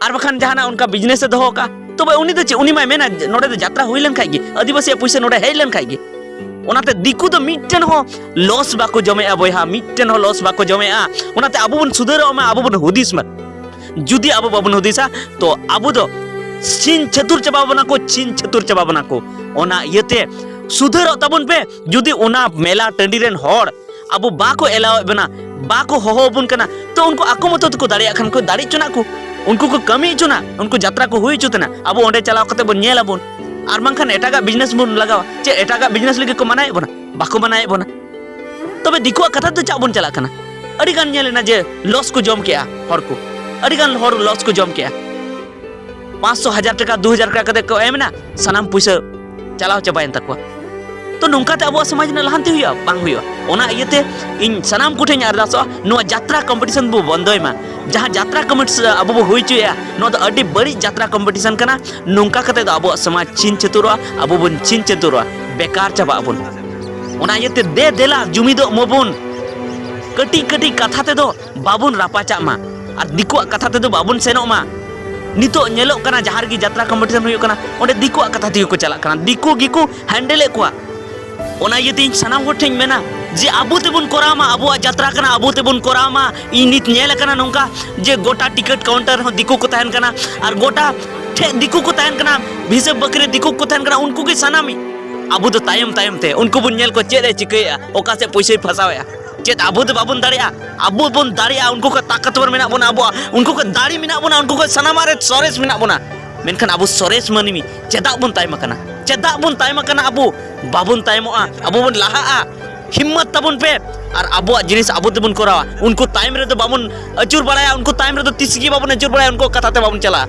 ᱟᱨ ᱵᱟᱠᱷᱟᱱ ᱡᱟᱦᱟᱱᱟᱜ ᱚᱱᱠᱟ ᱵᱤᱡᱽᱱᱮᱥ ᱮ ᱫᱚᱦᱚ ᱠᱟᱜᱼᱟ, ᱛᱚᱵᱮ ᱩᱱᱤ ᱫᱚ ᱪᱮᱫ? ᱩᱱᱤ ᱢᱟᱭ ᱢᱮᱱᱟ, "ᱱᱚᱰᱮ ᱫᱚ ᱡᱟᱛᱨᱟ ᱦᱩᱭ ᱞᱮᱱ ᱠᱷᱟᱡ ᱜᱮ, ᱟᱹᱫᱤᱵᱟᱹᱥᱤᱭᱟᱜ ᱯᱩᱭᱥᱟᱹ ᱱᱚᱰᱮ ᱦᱮᱡ ᱞᱮᱱ ᱠᱷᱟᱡ ᱜᱮ᱾" ᱚᱱᱟᱛᱮ ᱫᱤᱠᱩ ᱫᱚ ᱢᱤᱫᱴᱮᱱ ᱦᱚᱸ ᱞᱚᱥ ᱵᱟᱠᱚ ᱡᱚᱢᱮᱜᱼᱟ ᱵᱚᱭᱦᱟ, ᱢᱤᱫᱴᱮᱱ ᱦᱚᱸ ᱞᱚᱥ ᱵᱟᱠᱚ ᱡᱚᱢᱮᱜᱼᱟ᱾ ᱚᱱᱟᱛᱮ ᱟᱵᱚ ᱵᱚᱱ ᱥᱩᱫᱷᱟᱹᱨᱚᱜ ᱢᱟ, ᱟᱵᱚ ᱵᱚᱱ ᱦᱩᱫᱤᱥ ᱢᱟ᱾ ᱡᱩᱫᱤ ᱟᱵᱚ ᱵᱟᱵᱚᱱ ᱦᱩᱫᱤᱥᱟ, ᱛᱚ ᱟᱵᱚ ᱫᱚ ᱪᱷᱤᱱ ᱪᱷᱟᱹᱛᱩᱨ ᱪᱟᱵᱟ ᱵᱚᱱᱟ ᱠᱚ, ᱪᱷᱤᱱ ᱪᱷᱟᱹᱛᱩᱨ ᱪᱟᱵᱟ ᱵᱚᱱᱟ ᱠᱚ᱾ ᱚᱱᱟ ᱤᱭᱟᱹᱛᱮ ᱥᱩᱫᱷᱟᱹᱨᱚᱜ ᱛᱟᱵᱚᱱ ᱯᱮ᱾ ᱡᱩᱫᱤ ᱚᱱᱟ ᱢᱮᱞᱟ ᱴᱟᱺᱰᱤ ᱨᱮᱱ ᱦᱚᱲ ᱟᱵᱚ ᱵᱟᱠᱚ ᱮᱞᱟᱣᱮᱫ ᱵᱚᱱᱟ, ᱵᱟᱠᱚ ᱦᱚᱦᱚ ᱟᱵᱚᱱ ᱠᱟᱱᱟ, ᱛᱚ ᱩᱱᱠᱩ ᱟᱠᱚ ᱢᱚᱛᱚ ᱛᱮᱠᱚ ᱫᱟᱲᱮᱭᱟᱜ ᱠᱷᱟᱱ ᱠᱚ ᱫᱟᱲᱮ ᱦᱚᱪᱚᱱᱟᱜ ᱠᱚ, ᱩᱱᱠᱩ ᱠᱚ ᱠᱟᱹᱢᱤ ᱦᱚᱪᱚᱱᱟ, ᱩᱱᱠᱩ ᱡᱟᱛᱨᱟ ᱠᱚ ᱦᱩᱭ ᱦᱚᱪᱚ ᱛᱮᱱᱟ, ᱟᱵᱚ ᱚᱸᱰᱮ ᱪᱟᱞᱟᱣ ᱠᱟᱛᱮ ᱵᱚᱱ ᱧᱮᱞ ᱟᱵᱚᱱ᱾ ᱟᱨ ᱵᱟᱝᱠᱷᱟᱱ ᱮᱴᱟᱜᱟᱜ ᱵᱤᱡᱽᱱᱮᱥ ᱵᱚᱱ ᱞᱟᱜᱟᱣᱟ᱾ ᱪᱮᱫ ᱮᱴᱟᱜᱟᱜ ᱵᱤᱡᱽᱱᱮᱥ ᱞᱟᱹᱜᱤᱫ ᱠᱚ ᱢᱟᱱᱟᱭᱮᱫ ᱵᱚᱱᱟ? ᱵᱟᱠᱚ ᱢᱟᱱᱟᱭᱮᱫ ᱵᱚᱱᱟ᱾ ᱛᱚᱵᱮ ᱫᱤᱠᱩᱣᱟᱜ ᱠᱟᱛᱷᱟ ᱛᱮ ᱪᱟᱜ ᱵᱚᱱ ᱪᱟᱞᱟᱜ ᱠᱟᱱᱟ? ᱟᱹᱰᱤ ᱜᱟᱱ ᱧᱮᱞ ᱮᱱᱟ ᱡᱮ ᱞᱚᱥ ᱠᱚ ᱡᱚᱢ ᱠᱮᱜᱼᱟ ᱦᱚᱲ ᱠᱚ, ᱟᱹᱰᱤ ᱜᱟᱱ ᱦᱚᱲ ᱞᱚᱥ ᱠᱚ ᱡᱚᱢ ᱠᱮᱜᱼᱟ᱾ ᱯᱟᱸᱪᱥᱚ, ᱦᱟᱡᱟᱨ ᱴᱟᱠᱟ, ᱫᱩ ᱦᱟᱡᱟᱨ ᱴᱟᱠᱟ ᱠᱟᱛᱮ ᱠᱚ ᱮᱢ ᱮᱱᱟ, ᱥᱟᱱᱟᱢ ᱯᱩᱭᱥᱟᱹ ᱪᱟᱞᱟᱣ ᱪᱟᱵᱟᱭᱮᱱ ᱛᱟᱠᱚᱣᱟ᱾ ᱛᱚ ᱱᱚᱝᱠᱟᱛᱮ ᱟᱵᱚᱣᱟᱜ ᱥᱚᱢᱟᱡᱽ ᱨᱮᱱᱟᱜ ᱞᱟᱦᱟᱱᱛᱤ ᱦᱩᱭᱩᱜᱼᱟ? ᱵᱟᱝ ᱦᱩᱭᱩᱜᱼᱟ᱾ ᱚᱱᱟ ᱤᱭᱟᱹᱛᱮ ᱤᱧ ᱥᱟᱱᱟᱢ ᱠᱚᱴᱷᱮᱱ ᱤᱧ ᱟᱨᱫᱟᱥᱚᱜᱼᱟ, ᱱᱚᱣᱟ ᱡᱟᱛᱨᱟ ᱠᱚᱢᱯᱤᱴᱤᱥᱚᱱ ᱵᱚ ᱵᱚᱱᱫᱚᱭ ᱢᱟ᱾ ᱡᱟᱦᱟᱸ ᱡᱟᱛᱨᱟ ᱠᱚᱢᱯᱤᱴᱤᱥᱚᱱ ᱟᱵᱚ ᱵᱚ ᱦᱩᱭ ᱦᱚᱪᱚᱭᱮᱫᱼᱟ, ᱱᱚᱣᱟ ᱫᱚ ᱟᱹᱰᱤ ᱵᱟᱹᱲᱤᱡ ᱡᱟᱛᱨᱟ ᱠᱚᱢᱯᱤᱴᱤᱥᱚᱱ ᱠᱟᱱᱟ᱾ ᱱᱚᱝᱠᱟ ᱠᱟᱛᱮ ᱫᱚ ᱟᱵᱚᱣᱟᱜ ᱥᱚᱢᱟᱡᱽ ᱪᱷᱤᱱ ᱪᱷᱟᱹᱛᱩᱨᱚᱜᱼᱟ, ᱟᱵᱚ ᱵᱚᱱ ᱪᱷᱤᱱ ᱪᱷᱟᱹᱛᱩᱨᱚᱜᱼᱟ, ᱵᱮᱠᱟᱨ ᱪᱟᱵᱟᱜ ᱟᱵᱚᱱ᱾ ᱚᱱᱟ ᱤᱭᱟᱹᱛᱮ ᱫᱮ ᱫᱮᱞᱟ ᱡᱩᱢᱤᱫᱚᱜ ᱢᱟᱵᱚᱱ, ᱠᱟᱹᱴᱤᱡ ᱠᱟᱹᱴᱤᱡ ᱠᱟᱛᱷᱟ ᱛᱮᱫᱚ ᱵᱟᱵᱚᱱ ᱨᱟᱯᱟᱪᱟᱜ ᱢᱟ, ᱟᱨ ᱫᱤᱠᱩᱣᱟᱜ ᱠᱟᱛᱷᱟ ᱛᱮᱫᱚ ᱵᱟᱵᱚᱱ ᱥᱮᱱᱚᱜ ᱢᱟ᱾ ᱱᱤᱛᱚᱜ ᱧᱮᱞᱚᱜ ᱠᱟᱱᱟ, ᱡᱟᱦᱟᱸ ᱨᱮᱜᱮ ᱡᱟᱛᱨᱟ ᱠᱚᱢᱯᱤᱴᱤᱥᱚᱱ ᱦᱩᱭᱩᱜ ᱠᱟᱱᱟ, ᱚᱸᱰᱮ ᱫᱤᱠᱩᱣᱟᱜ ᱠᱟᱛᱷᱟ ᱛᱮᱜᱮ ᱠᱚ ᱪᱟᱞᱟᱜ ᱠᱟᱱᱟ, ᱫᱤᱠᱩ ᱜᱮᱠᱚ ᱦᱮᱱᱰᱮᱞᱮᱫ ᱠᱚᱣᱟ᱾ ᱚᱱᱟ ᱤᱭᱟᱹᱛᱮ ᱤᱧ ᱥᱟᱱᱟᱢ ᱦᱚᱲ ᱴᱷᱮᱱ ᱤᱧ ᱢᱮᱱᱟ ᱡᱮ ᱟᱵᱚ ᱛᱮᱵᱚᱱ ᱠᱚᱨᱟᱣ ᱢᱟ, ᱟᱵᱚᱣᱟᱜ ᱡᱟᱛᱨᱟ ᱠᱟᱱᱟ, ᱟᱵᱚ ᱛᱮᱵᱚᱱ ᱠᱚᱨᱟᱣ ᱢᱟ᱾ ᱤᱧ ᱱᱤᱛ ᱧᱮᱞ ᱟᱠᱟᱱᱟ ᱱᱚᱝᱠᱟ ᱡᱮ ᱜᱚᱴᱟ ᱴᱤᱠᱤᱴ ᱠᱟᱣᱩᱱᱴᱟᱨ ᱨᱮᱦᱚᱸ ᱫᱤᱠᱩ ᱠᱚ ᱛᱟᱦᱮᱱ ᱠᱟᱱᱟ, ᱟᱨ ᱜᱚᱴᱟ ᱴᱷᱮᱡ ᱫᱤᱠᱩ ᱠᱚ ᱛᱟᱦᱮᱱ ᱠᱟᱱᱟ, ᱦᱤᱥᱟᱹᱵ ᱵᱟᱹᱠᱤ ᱨᱮ ᱫᱤᱠᱩ ᱠᱚ ᱛᱟᱦᱮᱱ ᱠᱟᱱᱟ, ᱩᱱᱠᱩ ᱜᱮ ᱥᱟᱱᱟᱢᱤᱡ᱾ ᱟᱵᱚ ᱫᱚ ᱛᱟᱭᱚᱢ ᱛᱟᱭᱚᱢ ᱛᱮ ᱩᱱᱠᱩ ᱵᱚᱱ ᱧᱮᱞ ᱠᱚᱣᱟ ᱪᱮᱫ ᱮ ᱪᱤᱠᱟᱹᱭᱮᱫᱼᱟ, ᱚᱠᱟ ᱥᱮᱫ ᱯᱩᱭᱥᱟᱹᱭ ᱯᱷᱟᱥᱟᱣᱮᱫᱼᱟ᱾ ᱪᱮᱫ ᱟᱵᱚ ᱫᱚ ᱵᱟᱵᱚᱱ ᱫᱟᱲᱮᱭᱟᱜᱼᱟ? ᱟᱵᱚ ᱵᱚᱱ ᱫᱟᱲᱮᱭᱟᱜᱼᱟ, ᱩᱱᱠᱩ ᱠᱷᱚᱱ ᱛᱟᱠᱚᱛᱣᱚᱨ ᱢᱮᱱᱟᱜ ᱵᱚᱱᱟ, ᱟᱵᱚᱣᱟᱜ ᱩᱱᱠᱩ ᱠᱷᱚᱱ ᱫᱟᱲᱮ ᱢᱮᱱᱟᱜ ᱵᱚᱱᱟ, ᱩᱱᱠᱩ ᱠᱷᱚᱱ ᱥᱟᱱᱟᱢᱟᱜ ᱨᱮ ᱥᱚᱨᱮᱥ ᱢᱮᱱᱟᱜ ᱵᱚᱱᱟ᱾ ᱢᱮᱱᱠᱷᱟᱱ ᱟᱵᱚ ᱥᱚᱨᱮᱥ ᱢᱟᱹᱱᱢᱤ ᱪᱮᱫᱟᱜ ᱵᱚᱱ ᱛᱟᱭᱚᱢ ᱟᱠᱟᱱᱟ? ᱪᱮᱫᱟᱜ ᱵᱚᱱ ᱛᱟᱭᱚᱢ ᱟᱠᱟᱱᱟ? ᱟᱵᱚ ᱵᱟᱵᱚᱱ ᱛᱟᱭᱚᱢᱚᱜᱼᱟ, ᱟᱵᱚ ᱵᱚᱱ ᱞᱟᱦᱟᱜᱼᱟ᱾ ᱦᱤᱢᱢᱚᱛ ᱛᱟᱵᱚᱱ ᱯᱮ ᱟᱨ ᱟᱵᱚᱣᱟᱜ ᱡᱤᱱᱤᱥ ᱟᱵᱚ ᱛᱮᱵᱚᱱ ᱠᱚᱨᱟᱣᱟ᱾ ᱩᱱᱠᱩ ᱛᱟᱭᱚᱢ ᱨᱮᱫᱚ ᱵᱟᱵᱚᱱ ᱟᱹᱪᱩᱨ ᱵᱟᱲᱟᱭᱟ, ᱩᱱᱠᱩ ᱛᱟᱭᱚᱢ ᱨᱮᱫᱚ ᱛᱤᱥ ᱜᱮ ᱵᱟᱵᱚᱱ ᱟᱹᱪᱩᱨ ᱵᱟᱲᱟᱭᱟ, ᱩᱱᱠᱩ ᱠᱟᱛᱷᱟ ᱛᱮ ᱵᱟᱵᱚᱱ ᱪᱟᱞᱟᱜᱼᱟ᱾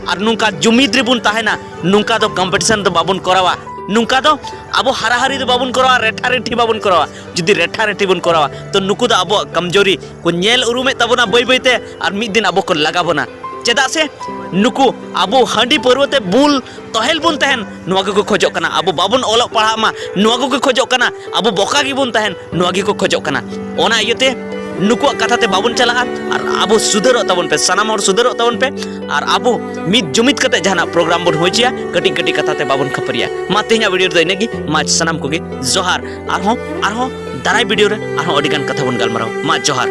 ᱟᱨ ᱱᱚᱝᱠᱟ ᱡᱩᱢᱤᱫ ᱨᱮᱵᱚᱱ ᱛᱟᱦᱮᱱᱟ, ᱱᱚᱝᱠᱟ ᱫᱚ ᱠᱚᱢᱯᱤᱴᱤᱥᱚᱱ ᱫᱚ ᱵᱟᱵᱚᱱ ᱠᱚᱨᱟᱣᱟ, ᱱᱚᱝᱠᱟ ᱫᱚ ᱟᱵᱚ ᱦᱟᱨᱟᱦᱟᱨᱤ ᱫᱚ ᱵᱟᱵᱚᱱ ᱠᱚᱨᱟᱣᱟ, ᱨᱮᱴᱷᱟ ᱨᱮᱴᱷᱤ ᱵᱟᱵᱚᱱ ᱠᱚᱨᱟᱣᱟ᱾ ᱡᱩᱫᱤ ᱨᱮᱴᱷᱟ ᱨᱮᱴᱷᱤ ᱵᱚᱱ ᱠᱚᱨᱟᱣᱟ, ᱛᱚ ᱱᱩᱠᱩ ᱫᱚ ᱟᱵᱚᱣᱟᱜ ᱠᱚᱢᱡᱳᱨᱤ ᱠᱚ ᱧᱮᱞ ᱩᱨᱩᱢᱮᱫ ᱛᱟᱵᱚᱱᱟ ᱵᱟᱹᱭ ᱵᱟᱹᱭᱛᱮ, ᱟᱨ ᱢᱤᱫ ᱫᱤᱱ ᱟᱵᱚ ᱠᱚ ᱞᱟᱜᱟ ᱵᱚᱱᱟ᱾ ᱪᱮᱫᱟᱜ ᱥᱮ ᱱᱩᱠᱩ ᱟᱵᱚ ᱦᱟᱺᱰᱤ ᱯᱟᱹᱨᱣᱟᱹ ᱛᱮ ᱵᱩᱞ ᱛᱚᱦᱮᱞ ᱵᱚᱱ ᱛᱟᱦᱮᱱ, ᱱᱚᱣᱟ ᱜᱮᱠᱚ ᱠᱷᱚᱡᱚᱜ ᱠᱟᱱᱟ᱾ ᱟᱵᱚ ᱵᱟᱵᱚᱱ ᱚᱞᱚᱜ ᱯᱟᱲᱦᱟᱜ ᱢᱟ, ᱱᱚᱣᱟ ᱜᱮᱠᱚ ᱠᱷᱚᱡᱚᱜ ᱠᱟᱱᱟ᱾ ᱟᱵᱚ ᱵᱚᱠᱟ ᱜᱮᱵᱚᱱ ᱛᱟᱦᱮᱱ, ᱱᱚᱣᱟ ᱜᱮᱠᱚ ᱠᱷᱚᱡᱚᱜ ᱠᱟᱱᱟ᱾ ᱚᱱᱟ ᱤᱭᱟᱹᱛᱮ ᱱᱩᱠᱩᱣᱟᱜ ᱠᱟᱛᱷᱟ ᱛᱮ ᱵᱟᱵᱚᱱ ᱪᱟᱞᱟᱜᱼᱟ, ᱟᱨ ᱟᱵᱚ ᱥᱩᱫᱷᱟᱹᱨᱚᱜ ᱛᱟᱵᱚᱱ ᱯᱮ, ᱥᱟᱱᱟᱢ ᱦᱚᱲ ᱥᱩᱫᱷᱟᱹᱨᱚᱜ ᱛᱟᱵᱚᱱ ᱯᱮ, ᱟᱨ ᱟᱵᱚ ᱢᱤᱫ ᱡᱩᱢᱤᱫ ᱠᱟᱛᱮ ᱡᱟᱦᱟᱱᱟᱜ ᱯᱨᱳᱜᱨᱟᱢ ᱵᱚᱱ ᱦᱩᱭ ᱦᱚᱪᱚᱭᱟ, ᱠᱟᱹᱴᱤᱡ ᱠᱟᱹᱴᱤᱡ ᱠᱟᱛᱷᱟ ᱛᱮ ᱵᱟᱵᱚᱱ ᱠᱷᱟᱹᱯᱟᱹᱨᱤᱭᱟ᱾ ᱢᱟ ᱛᱮᱦᱮᱧᱟᱜ ᱵᱷᱤᱰᱤᱭᱳ ᱨᱮᱫᱚ ᱤᱱᱟᱹᱜᱮ᱾ ᱢᱟ ᱥᱟᱱᱟᱢ ᱠᱚᱜᱮ ᱡᱚᱦᱟᱨ᱾ ᱟᱨᱦᱚᱸ, ᱟᱨᱦᱚᱸ ᱫᱟᱨᱟᱭ ᱵᱷᱤᱰᱤᱭᱳ ᱨᱮ ᱟᱨᱦᱚᱸ ᱟᱹᱰᱤ ᱜᱟᱱ ᱠᱟᱛᱷᱟ ᱵᱚᱱ ᱜᱟᱞᱢᱟᱨᱟᱣᱟ᱾ ᱢᱟ ᱡᱚᱦᱟᱨ᱾